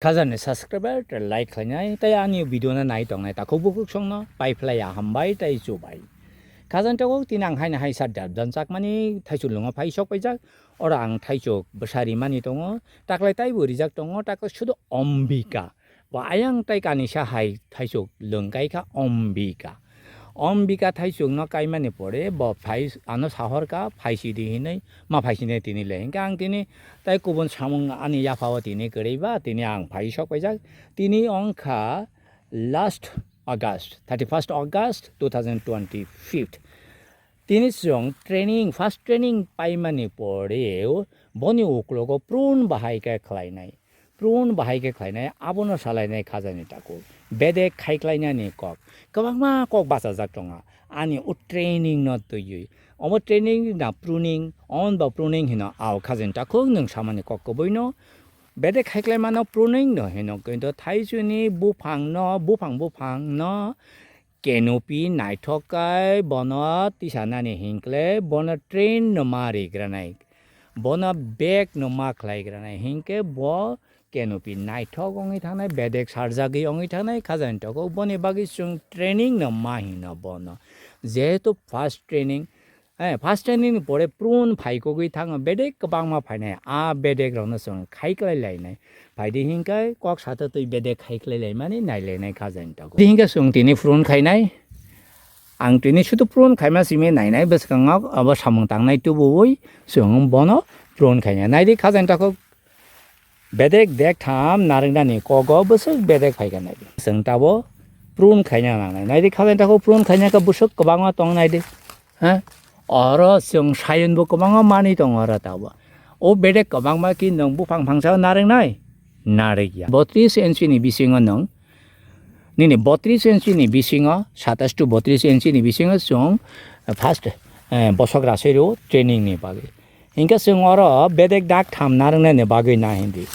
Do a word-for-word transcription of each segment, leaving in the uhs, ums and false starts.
Khajani subscriber tei like khlainai tei ani video no nai tongnai takhuk bukhuk songno pai phlai ya hambai tei chubai. Khajani takhuk tini ang haino hai sa Debdan Chakmani thaichuk lwngo phaisok paijak. Oro ang thaichuk bwsa rimani tongo. Taklai taibo rijak tongo, taklai sudu Ombika. Bo ayang tai kanisa hai thaichuk lwng kai kha Ombika. Ombika thaichukno kaimani pore bo phai ano sahorkha phaisidi hinwi ma phaisinai tini le. Hinkhe ang tini tai kubun samung ani yaphao tini kwrwi ba tini ang phaisok paijak. Tini wngkha last August, thirty first August two thousand twenty five. Tini chwng training, first training paimani pore boni uklogo prune bahai khe khlainai. Prune bahai khe khlainai, abono salainai khajani takhuk. Bedek khaiklainani kok. Kwbangma kok bachajak tongo. Ani o training no twiwi. Omo training na pruning, on ba pruning hino ao khajani takhuk nwng samani kok kwbwino. Bedek khaiklaimano pruning no hino, kintu thaichukni buphang no, buphang buphang no canopy naithok kai bono tisanani hinkle bono train no ma rigranai, bono bag no ma khlaigranai, hinkhe bo canopy naithok wngwi thangnai, bedek sarjagwi wngwi thangnai, khajani takhuk boni bagwi chwng training no ma hino bono, jehetu first training, eh, first training ni pore prune phaikogwi thango, bedek kwbangma phainai, a bedek rokno chwng khaiklai lainai. Phaidi hinkhe kok sata twi bedek khaiklai laimani nailainai khajani takhuk. Di hinkhe chwng tini prune khainai. Ang tini sudu prune khaima simi nainai bwskango abo samung tangnai tubuwi chwng bono prune khainai. Naidi khajani takhuk bedek dektham narwknani kogo bwswk bedek phaikha naidi. Chwng tabo prune khaina nangnai. Naidi khajani takhuk prune khaina khe bwswk kwbangma tong naidi. Ha? Oro chwng sayonbo kwbangma manwi tongo oro tabuk. O bedek kwbangma ki nwng buphang phangsa narwknai? Narwkya. Botris inchi ni bisingo nwng, nini botris inchi ni bisingo, satais to botris inchi ni bisingo chwng first, eh, bosok rasai rw training ni bagwi. Hinkhe chwng oro bedek dak tham narwknani bagwi na hindi.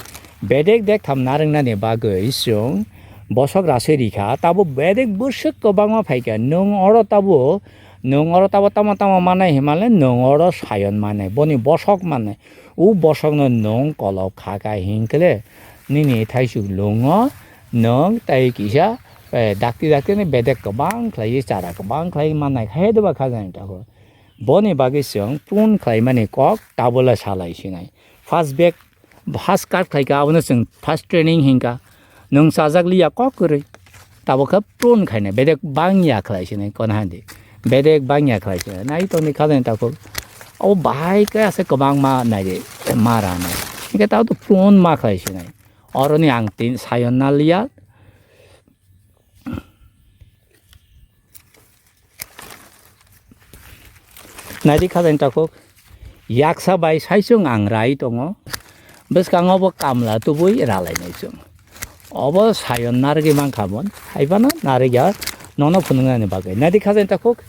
Bedek dak tham narwknani bagwi chwng bosok rasai rikha, tabuk bedek bwswk kwbangma phaikha. Nwng oro tabuk, nwng oro tabuk tamo tamo manai hinmale nwng oro sayon manai, boni bosok manai. O bosokno nwng kolok kha kha hinkhe nini thaichuk lwngo nwng tei kisa, eh, dakti dakti ni bedek kwbang khlaiwi chara kwbang khlaiwi mannai khe doba khajani takhuk. Boni bagwi chwng prune khlaimani kok tabula salai sinai. First bag, first cut khlaikha, abono chwng first training hinkha. Nwng chajak liya kok kwrwi. Tabukhe prune khainai, bedek bangya khlai sinai, kono handi. Bedek bangya khlai sinai. Nai tongni khajani takhuk. Abo bahai khe ase kwbangma naidi, ma ranai. Hinkhe tabuk prune ma khlai sinai. Oroni ang tin sayon na liya. Naidi khajani takhuk, yaksa bai saichung ang rai tongo, bwskango bo kamla tubui ralainai chwng. Obo sayon narwgwi mankha bo, haibano narwkya nono phunuknani bagwi. Naidi khajani takhuk,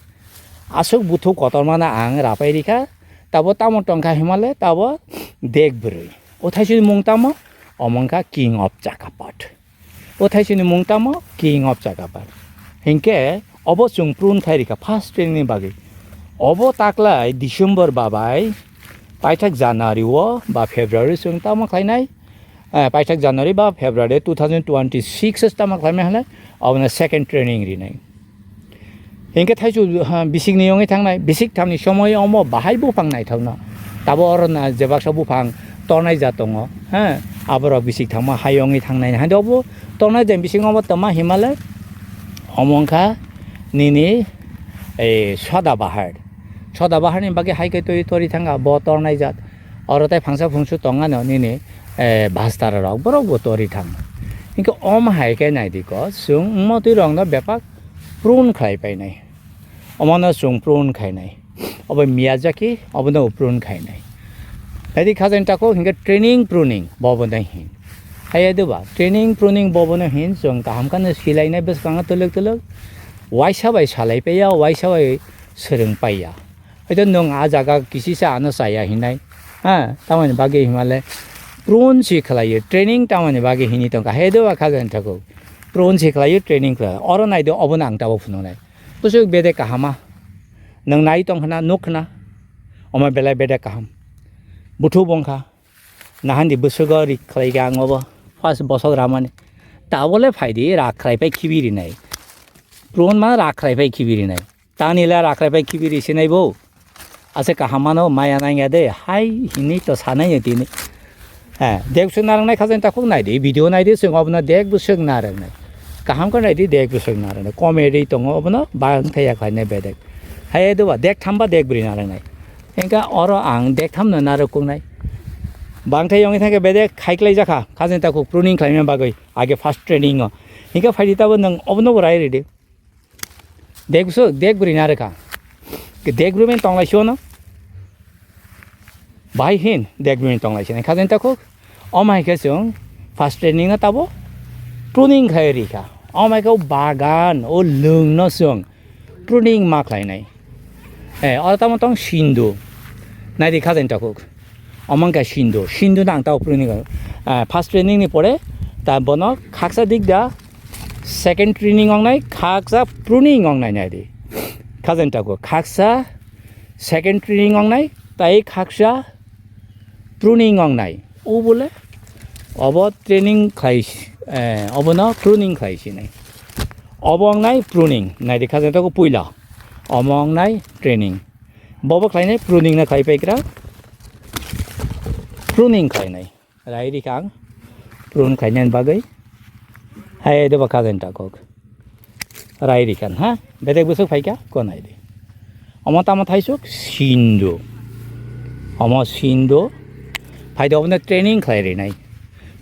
aswk buthu kotormano ang rapai rikha, tabo tamo tongkha himale tabo dek bwrwi. O thaisini mung tamo? Omo wngkha King of Chakapad. O thaisini mung tamo? King of Chakapad. Hinkhe obo chwng prune khai rikha first training ni bagwi. Obo taklai December ba bai paithak January o ba February chwng tamo khlainai? Eh, paithak January ba February two thousand twenty six tamo khlaimai hwnle obono second training rinai. Hinkhe thaichuk, ha, bisikni wngwi thangnai, bisik thamni somoi omo bahai buphang naithokno. Tabo oro na jebaksa buphang tornai ja tongo, ha, aborok bisik thangma hai wngwi thangnai. Haino bo tornai ja bisingo omo tama himale omo wngkha nini, eh, soda bahar. Soda baharni bagwi hai khe twi tori thangkha bo tornai jat. Oro tei phangsa phungsu tongano nini, eh, bhastararok, borokbo tori thang. Hinkhe omo hai khe naidi ko, chwng wngma twi rokno bepak prune khlai painai. Omono chwng prune khainai. Obo Miyazaki, obono prune khainai. Naidi khajani takhuk hinkhe training pruning, bobono hin. Haiya doba, training pruning bobono hin, chwng kaham kheno silainai bwskango twlwk twlwk. Waisa bai salai paiya, waisa bai swrwng paiya. Hoito nwng a jaga kisisa ano chaya hinai. Ha, tamoni bagwi himale prune si khlaio, training tamoni bagwi hini tongkha. He doba khajani takhuk. Prune si khlaio, training khlaio. Oro naido, obono ang tabuk phunuknai. Bwswk bedek kahama. Nwng nai tong khna, nuk khna. Omo belai bedek kaham. Buthu bongkha. Nahandi bwswgo rik khlaikha ang obo. pas bosok ramani. Tabole phaidi rakhrai pai khibi rinai. Prune ma rakhrai pai khibi rinai. Tani le rakhrai pai khibi ri sinai bo. Ase kaham mano maya nangya de. Hai hini to sanai tini. Eh, dek bwswk narwknai khajani takhuk naidi, video naidi, chwng obono dek bwswk narwknai. Kaham khe naidi, dek bwswk narwknai. Comedy tongo obono, bangthaya khlainai bedek. Hai doba, dek thamba dek bwrwi narwknai. Engkha oro ang dek thamno narwknai. Bangthai yongwi thangkhe bedek khaiklai jakha, khajani takhuk pruning khlaima bagwi, age first training o. Engkha phaidi tabo nwng obono bo rai ridi. Dek bwswk, dek bwrwi narwkha. Dek bwrwi mani tonglai sio no. Bahai hin dek bwrwi mani tonglai sio. Khajani takhuk. Omo hai khe chwng first training no tabo pruning khai rikha. Omo hai khe o bagan, o lwng no chwng pruning ma khlainai. Eh, oro tamo tong sindu. Naidi khajani takhuk. Omo wngkha sindu. Sindu nang tao pruning, ah, first training ni pore ta bono khaksa dik da second training ong nai, khaksa pruning ong nai nai di. Khajani takhuk khaksa second training ong nai, tai khaksa pruning ong nai. O bole obo training khlai, eh, obono pruning khlai sinai. Obo ong nai pruning. Naidi khajani takhuk puila. Omo ong nai training. Bobo khlainai pruning no khai paikra. Pruning khlainai. Rai rikha ang prune khlainani bagwi. Hai doba khajani takhuk. Rai rikha ha. Bedek bwswk phaikha ko naidi. Omo tamo thaisuk sindu. Omo sindu. Phaidi obono training khlai rinai.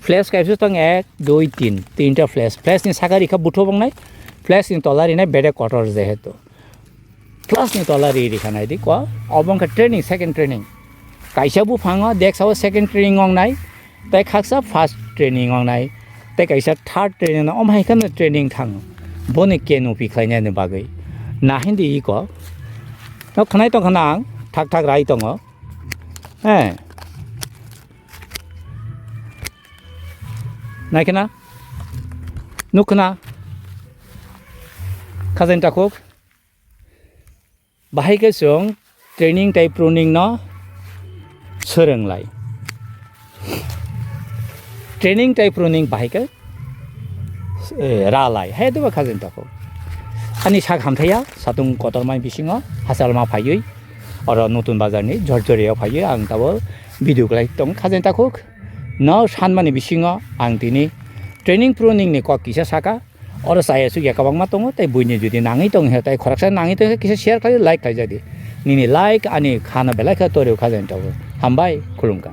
Flash kaisa tong ek, dui, tin. Tinta flash. Flash ni saka rikha buthu bongnai. Flash ni tola rinai bedek kotor jehetu. Plus ni tola ri ri khanai di ko. Obo wngkha training, second training. Kaisa buphango deksa o second training ong nai, tei khaksa first training ong nai, tei kaisa third training ong nai. Omo hai kheno training thango. Boni canopy khlainani bagwi. Na hindi iko. No khnai tong khna ang, thak thak rai tongo. Eh. Nai khna? Nuk khna? Khajani takhuk? Bahai khe chwng training tei pruning no swrwng lai. Training tei pruning bahai khe, eh, ra lai. Hai doba khajani takhuk. Ani sak hamthaiya, satung kotorma bisingo, hachalma phaiwi, oro Nutun Bazar ni Jorjoria phaiwi, ang tabo video khlai tong khajani takhuk. No sanmani bisingo ang tini training pruning ni kok kisa saka, oro chaya chukya kwbangma tongo, tei buini jodi nangwi tong khe, tei khoroksa nangwi tong khe, kisa share khlai, like khlai jadi. Nini like ani khana belai khe torio khajani takhuk. Hambai, khulumkha.